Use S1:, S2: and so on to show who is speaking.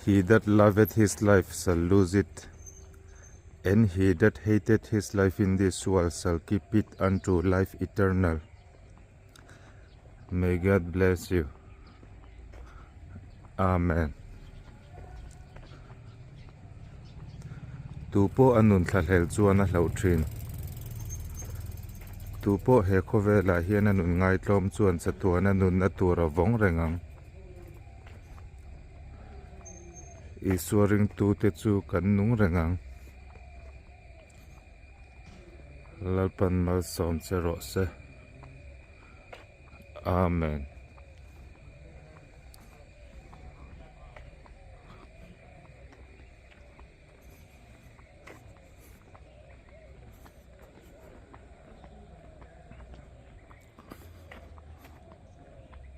S1: He that loveth his life shall lose it, and he that hateth his life in this world shall keep it unto life eternal. May God bless you. Amen. Tu pawh a nun thlahlel chuan a hlauh thin. Tu pawh he khawvelah hian a nun ngaitlawm chuan chatuan a nunna tur a vawng reng ang. Isua ringtute chu kan nung reng ang. Lalpan malsawm che rawh se. Amen.